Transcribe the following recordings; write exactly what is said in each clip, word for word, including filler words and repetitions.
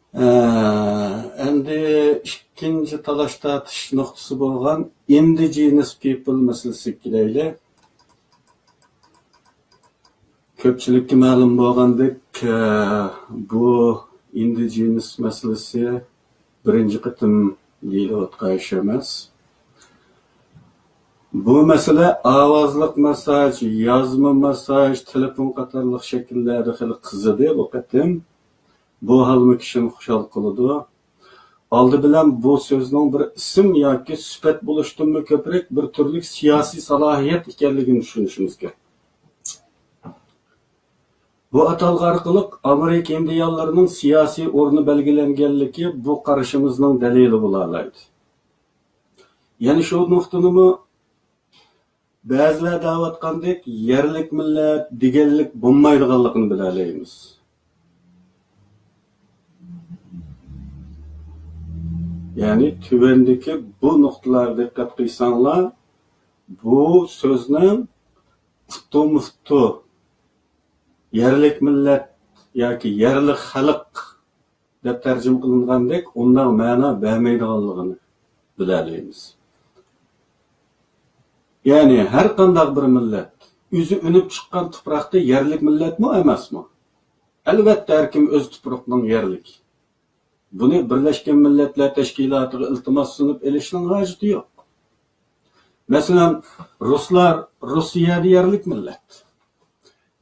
ئە، ئەمدى ئىككىنچى تالاش تارتىش نۇقتىسى بولغان indigenous people مەسىلىسىگە كېلەيلى. كۆپچىلىككە مەلۇم بولغاندەك، ئە، بۇ indigenous مەسىلىسى بىرىنچى قېتىم دېيىلىۋاتقان ئىش ئەمەس. بۇ مەسىلە ئاۋازلىق مېسساژ، يازما مېسساژ، تېلېفون قاتارلىق شەكىللەردە خېلى قىزىدى بۇ قېتىم. بۇ ھالمۇ كىشىنى خۇشال قىلىدۇ. ئالدى بىلەن بۇ سۆزنىڭ بىر ئىسىم ياكى سۈپەت بولۇشتىنمۇ كۆپرەك بىر تۈرلۈك سىياسىي سالاھىيەت ئىكەنلىكىنى چۈشىنىشىمىز كېرەك. بۇ ئاتالغۇ ئارقىلىق ئامېرىكا ئىندىيانلىرىنىڭ سىياسىي ئورنى بەلگىلەنگەنلىكى بۇ قارىشىمىزنىڭ دەلىلى بولالايدۇ. يەنە شۇ نۇقتىنىمۇ بەزىلەر دەۋاتقاندەك يەرلىك مىللەت دېگەنلىك بولمايدىغانلىقىنى بىلەلەيمىز. يەنى تۆۋەندىكى بۇ نۇقتىلارغا دىققەت قىلساڭلار، بۇ سۆزنىڭ ئۇتۇمۇتۇ يەرلىك مىللەت ياكى يەرلىك خەلق دەپ تەرجىمە قىلىنغاندەك ئۇنداق مەنا بەرمەيدىغانلىقىنى بىلەلەيمىز. يەنى ھەر قانداق بىر مىللەت ئۆزى ئۈنۈپ چىققان تۇپراقتا يەرلىك مىللەتمۇ ئەمەسمۇ؟ ئەلۋەتتە، ھەر كىم ئۆز تۇپرىقىنىڭ يەرلىكى. بۇنى بىرلەشكەن مىللەتلەر تەشكىلاتىغا ئىلتىماس سۇنۇپ ئېلىشنىڭ ھاجىتى يوق. مەسىلەن، رۇسلار روسىيەدە يەرلىك مىللەت.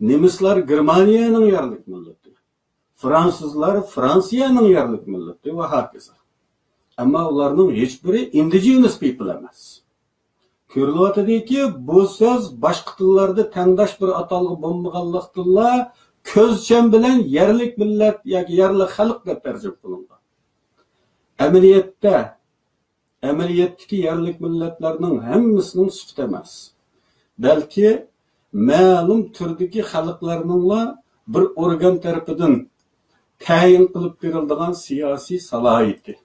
نېمىسلار گېرمانىيەنىڭ يەرلىك مىللىتى. فرانسۇزلار فرانسىيەنىڭ يەرلىك مىللىتى ۋە ھاكازا. ئەمما ئۇلارنىڭ ھېچبىرى indigenous people ئەمەس. كۆرۈلۈۋاتىدۇكى، بۇ سۆز باشقا تىللاردا تەڭداش بىر ئاتالغۇ بولمىغانلىقتىنلا، كۆزچەم بىلەن يەرلىك مىللەت ياكى يەرلىك خەلق دەپ تەرجىمە قىلىنغان. ئەمەلىيەتتە، ئەمەلىيەتتىكى يەرلىك مىللەتلەرنىڭ ھەممىسىنىڭ سۈپىتى ئەمەس، بەلكى مەلۇم تۈردىكى خەلقلەرنىڭلا بىر ئورگان تەرىپىدىن تەيىن قىلىپ بېرىلىدىغان سىياسىي سالاھىيىتى.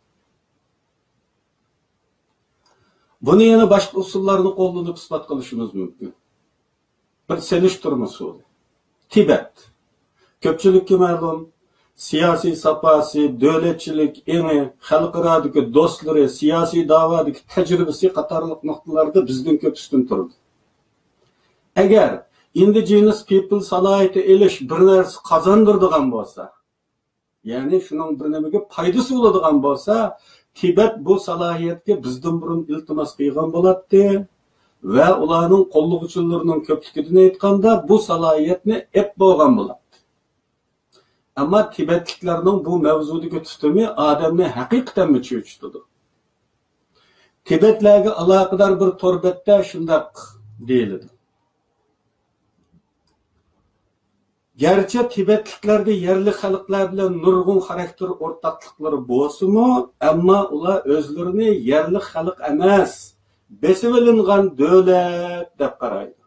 بۇنى يەنە باشقا ئۇسۇللارنى قوللىنىپ ئىسپات قىلىشىمىز مۇمكىن. بىر سېلىشتۇرما ئۇسۇلى. تىبەت. كۆپچىلىككە مەلۇم، سىياسىي ساپاسى، دۆلەتچىلىك ئېڭى، خەلقئارادىكى دوستلىرى، سىياسىي داۋادىكى تەجرىبىسى قاتارلىق نۇقتىلاردا بىزدىن كۆپ ئۈستۈن تۇرىدۇ. ئەگەر indigenous people سالاھىيىتى ئېلىش بىر نەرسە قازاندۇرىدىغان بولسا، يەنى شۇنىڭ بىر نېمىگە پايدىسى بولىدىغان بولسا، تىبەت بۇ سالاھىيەتكە بىزدىن بۇرۇن ئىلتىماس قىلغان بولاتتى ۋە ئۇلارنىڭ قوللىغۇچىلىرىنىڭ كۆپلۈكىدىن ئېيتقاندا، بۇ سالاھىيەتنى ئەپ بولغان بولاتتى. ئەمما تىبەتلىكلەرنىڭ بۇ مەۋزۇدىكى تۇتۇمى ئادەمنى ھەقىقەتەنمۇ چۆچۈتىدۇ. تىبەتلەرگە ئالاقىدار بىر تور بەتتە شۇنداق دېيىلىدۇ. گەرچە تىبەتلىكلەردە يەرلىك خەلقلەر بىلەن نۇرغۇن خاراكتېر ئورتاقلىقلىرى بولسىمۇ، ئەمما ئۇلار ئۆزلىرىنى يەرلىك خەلق ئەمەس، بېسىۋېلىنغان دۆلەت دەپ قارايدۇ.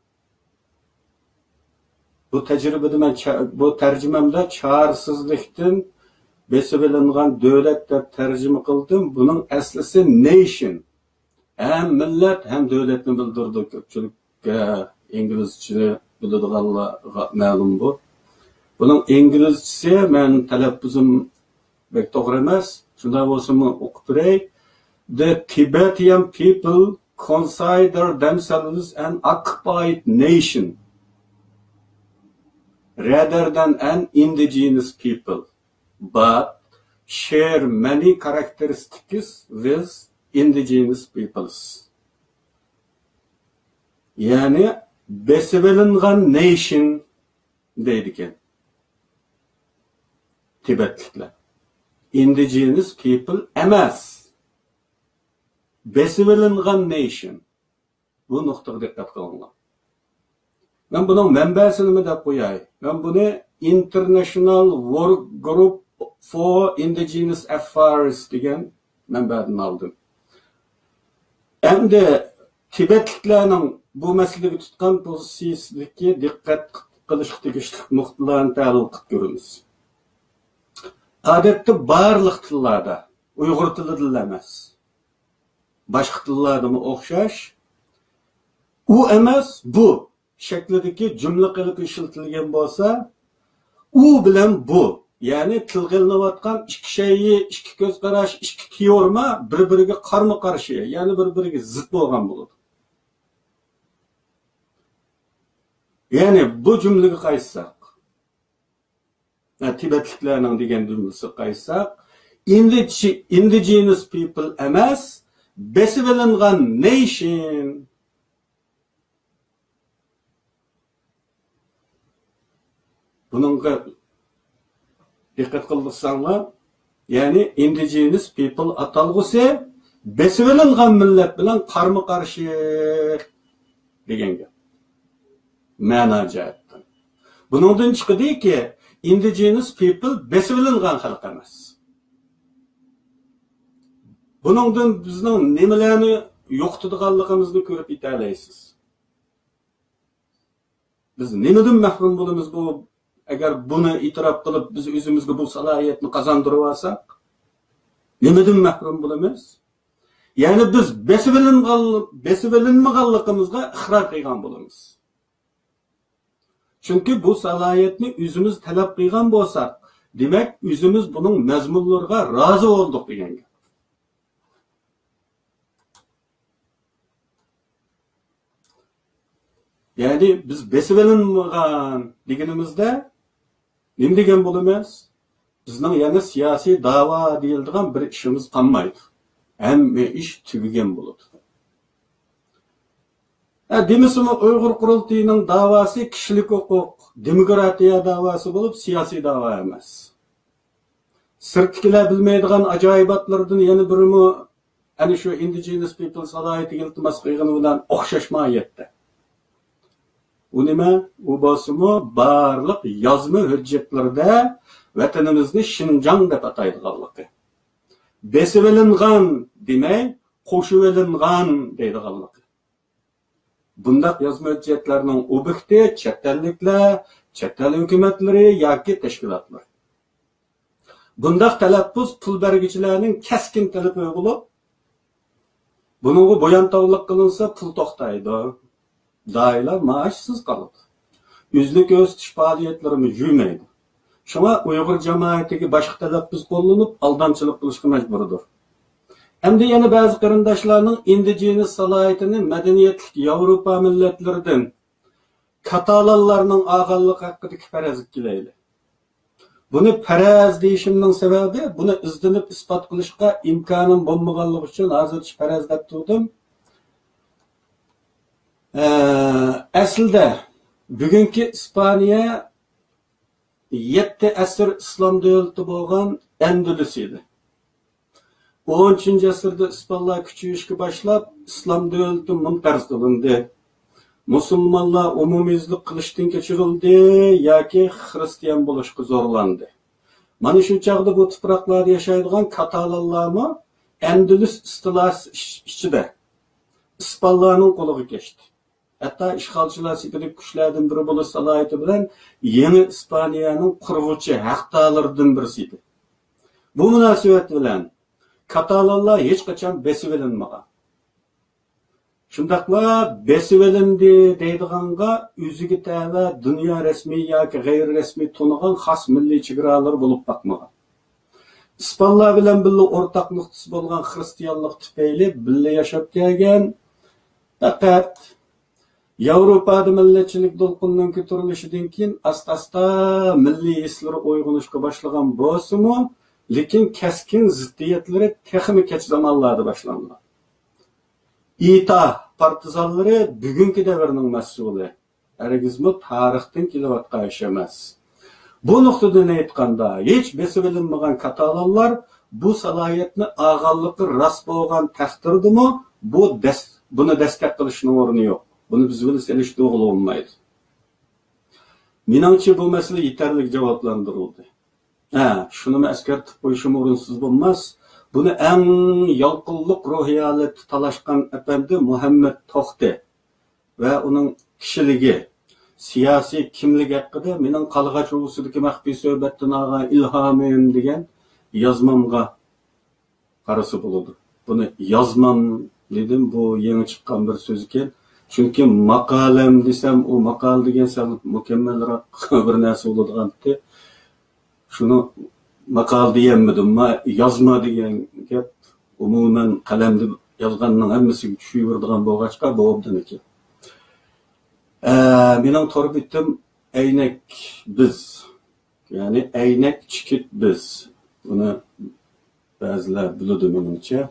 بۇ تەجرىبىدە مەن چا-، بۇ تەرجىمەمدە چارىسىزلىكتىن بېسىۋېلىنغان دۆلەت دەپ تەرجىمە قىلدىم. بۇنىڭ ئەسلىسى نېيشن. ھەم مىللەت، ھەم دۆلەتنى بىلدۈرىدۇ. كۆپچىلىككە ئىنگلىزچىنى بىلىدىغانلارغا مەلۇم بۇ. بۇنىڭ ئىنگلىزچىسى، مەن تەلەپپۇزۇم بەك توغرا ئەمەس. شۇنداق بولسىمۇ ئوقۇپ بېرەي. The Tibetan people consider themselves an occupied nation rather than an indigenous people, but share many characteristics with indigenous peoples. يەنى بېسىۋېلىنغان نېيشن دەيدىكەن تىبەتلىكلەر. ئىندىجېنىس پىپل ئەمەس. بېسىۋېلىنغان نېيشن. بۇ نۇقتىغا دىققەت قىلىڭلار. مەن بۇنىڭ مەنبەسىنىمۇ دەپ قوياي. مەن بۇنى International Work Group for Indigenous Affairs دېگەن مەنبەدىن ئالدىم. ئەمدى تىبەتلىكلەرنىڭ بۇ مەسىلىگە تۇتقان پوزىتسىيىسىدىكى دىققەت قىلىشقا تېگىشلىك نۇقتىلارنى تەھلىل قىلىپ كۆرىمىز. ئادەتتە بارلىق تىللاردا، ئۇيغۇر تىلىدىلا ئەمەس، باشقا تىللاردىمۇ ئوخشاش، ئۇ ئەمەس، بۇ شەكلىدىكى جۈملە قېلىپى ئىشلىتىلگەن بولسا، ئۇ بىلەن بۇ، يەنى تىلغا ئېلىنىۋاتقان ئىككى شەيئى، ئىككى كۆز قاراش، ئىككى تېئورېما بىر-بىرىگە قارمۇ-قارشى، يەنى بىر-بىرىگە زىت بولغان بولىدۇ. يەنى بۇ جۈملىگە قايتساق، ھە، تىبەتلىكلەرنىڭ دېگەن جۈملىسىگە قايتساق، ئىندىجى-، indigenous people ئەمەس، بېسىۋېلىنغان نېيشن. بۇنىڭغا دىققەت قىلساڭلار، يەنى indigenous people ئاتالغۇسى بېسىۋېلىنغان مىللەت بىلەن قارمۇ-قارشى دېگەن گەپ. مەنا جەھەتتىن. بۇنىڭدىن چىقىدۇكى، indigenous people بېسىۋېلىنغان خەلق ئەمەس. بۇنىڭدىن بىزنىڭ نېمىلەرنى يوقىتىدىغانلىقىمىزنى كۆرۈپ يېتەلەيسىز. بىز نېمىدىن مەھرۇم بولىمىز بۇ؟ ئەگەر بۇنى ئېتىراپ قىلىپ، بىز ئۆزىمىزگە بۇ سالاھىيەتنى قازاندۇرۇۋالساق، نېمىدىن مەھرۇم بولىمىز؟ يەنى بىز بېسىۋېلىنغان-، بېسىۋېلىنمىغانلىقىمىزغا ئىقرار قىلغان بولىمىز. چۈنكى بۇ سالاھىيەتنى ئۆزىمىز تەلەپ قىلغان بولساق، دېمەك، ئۆزىمىز بۇنىڭ مەزمۇنلىرىغا رازى بولدۇق دېگەن گەپ. يەنى بىز بېسىۋېلىنمىغان دېگىنىمىزدە نېمە دېگەن بولىمىز؟ بىزنىڭ يەنە سىياسىي داۋا دېيىلىدىغان بىر ئىشىمىز قالمايدۇ. ھەممە ئىش تۈگىگەن بولىدۇ. ھە، دېمىسىمۇ ئۇيغۇر قۇرۇلتىيىنىڭ داۋاسى كىشىلىك ھوقۇق، دېموكراتىيە داۋاسى بولۇپ، سىياسىي داۋا ئەمەس. سىرتتىكىلەر بىلمەيدىغان ئاجايىباتلىرىدىن يەنە بىرىمۇ ئەنە شۇ ئىندىجېنەس پىپلس ئالاھىدىتىگە ئىلتىماس قىلغىنى بىلەن ئوخشاش ماھىيەتتە. ئۇ نېمە؟ ئۇ بولسىمۇ بارلىق يازما ھۆججەتلىرىدە ۋەتىنىمىزنى شىنجاڭ دەپ ئاتايدىغانلىقى. بېسىۋېلىنغان دېمەي، قوشۇۋېلىنغان دەيدىغانلىقى. بۇنداق يازما ھۆججەتلەرنىڭ ئوبيېكتى چەت ئەللىكلەر، چەت ئەل ھۆكۈمەتلىرى ياكى تەشكىلاتلار. بۇنداق تەلەپپۇز پۇل بەرگۈچىلەرنىڭ كەسكىن تەلىپى بولۇپ، بۇنىڭغا بويۇنتاۋلىق قىلىنسا، پۇل توختايدۇ. دائىرە مائاشسىز قالىدۇ. ئۆزىنى كۆرسىتىش پائالىيەتلىرىمۇ يۈرمەيدۇ. شۇڭا ئۇيغۇر جامائىتىگە باشقا تەلەپپۇز قوللىنىپ، ئالدامچىلىق قىلىشقا مەجبۇردۇر. ئەمدى يەنە بەزى قېرىنداشلارنىڭ ئىندىجېنىس سالاھىيىتىنى مەدەنىيەتلىك ياۋروپا مىللەتلىرىدىن، كاتالانلارنىڭ ئالغانلىقى ھەققىدىكى پەرەزگە كېلەيلى. بۇنى پەرەز دېيىشىمنىڭ سەۋەبى، بۇنى ئىزدىنىپ ئىسپات قىلىشقا ئىمكانىم بولمىغانلىقى ئۈچۈن ھازىرچە پەرەز دەپ تۇردۇم. ئە، ئەسلىدە بۈگۈنكى ئىسپانىيە يەتتە ئەسىر ئىسلام دۆلىتى بولغان ئەندىلۇس ئىدى. ئون ئۈچىنچى ئەسىردە ئىسپانلار كۈچىيىشكە باشلاپ، ئىسلام دۆلىتى مۇنقەرز قىلىندى. مۇسۇلمانلار ئومۇميۈزلۈك قىلىچتىن كەچۈرۈلدى ياكى خىرىستىيان بولۇشقا زورلاندى. مانا شۇ چاغدا بۇ تۇپراقلاردا ياشايدىغان كاتالانلارمۇ ئەندىلۇس ئىستىلاسى ئىچ-، ئىچىدە ئىسپانلارنىڭ قولىغا كەچتى. ھەتتا ئىشغالچىلار سېپىدىكى كۈچلەردىن بىرى بولۇش سالاھىيىتى بىلەن يېڭى ئىسپانىيەنىڭ قۇرغۇچى ھەقدارلىرىدىن بىرسى ئىدى. بۇ مۇناسىۋەت بىلەن كاتالانلار ھېچقاچان بېسىۋېلىنمىغان. شۇنداقلا بېسىۋېلىندى دەيدىغانغا ئۆزىگە تەۋە دۇنيا رەسمىي ياكى غەيرىي رەسمىي تونۇغان خاس مىللىي چېگرالىرى بولۇپ باقمىغان. ئىسپانلار بىلەن بىللە ئورتاق نۇقتىسى بولغان خىرىستىيانلىق تۈپەيلى بىللە ياشاپ كەلگەن. پەقەت ياۋروپادا مىللەتچىلىك دولقۇنىنىڭ كۆتۈرۈلۈشىدىن كېيىن ئاستا-ئاستا مىللىي ھېسلىرى ئويغىنىشقا باشلىغان بولسىمۇ، لېكىن كەسكىن زىددىيەتلىرى تېخىمۇ كەچ زامانلاردا باشلانغان. ئېتا پارتىزانلىرى بۈگۈنكى دەۋرنىڭ مەھسۇلى. ھەرگىزمۇ تارىختىن كېلىۋاتقان ئىش ئەمەس. بۇ نۇقتىدىن ئېيتقاندا، ھېچ بېسىۋېلىنمىغان كاتالانلار بۇ سالاھىيەتنى ئالغانلىقى راست بولغان تەقدىردىمۇ بۇ دەس-، بۇنى دەستەك قىلىشنىڭ ئورنى يوق. بۇنى بىز بىلەن سېلىشتۇرغىلى بولمايدۇ. مېنىڭچە، بۇ مەسىلە يېتەرلىك جاۋابلاندۇرۇلدى. ھە، شۇنىمۇ ئەسكەرتىپ قويۇشۇم ئورۇنسىز بولماس. بۇنى ئەڭ يالقۇنلۇق روھىي ھالەتتە تالاشقان ئەپەندى مۇھەممەد توختى ۋە ئۇنىڭ كىشىلىكى، سىياسىي كىملىكى ھەققىدە مېنىڭ قالغاچ ئۇۋىسىدىكى مەخپىي سۆھبەتتىن ئالغان ئىلھامىم دېگەن يازمامغا قارىسا بولىدۇ. بۇنى يازمام دېدىم، بۇ يېڭى چىققان بىر سۆز ئىكەن. چۈنكى ماقالەم دېسەم، ئۇ ماقالە دېگەن سەل مۇكەممەلرەك بىر نەرسە بولىدىغانتى. شۇنى ماقالە دېيەلمىدىمما، يازما دېگەن گەپ ئومۇمەن قەلەمدە يازغاننىڭ ھەممىسىگە چۈشۈۋېرىدىغان بولغاچقا، بۇ ئوبدان ئىكەن. ئە، مېنىڭ تور بېتىم ئەينەك بىز، يەنى ئەينەك چېكىت بىز. بۇنى بەزىلەر بىلىدۇ، مېنىڭچە.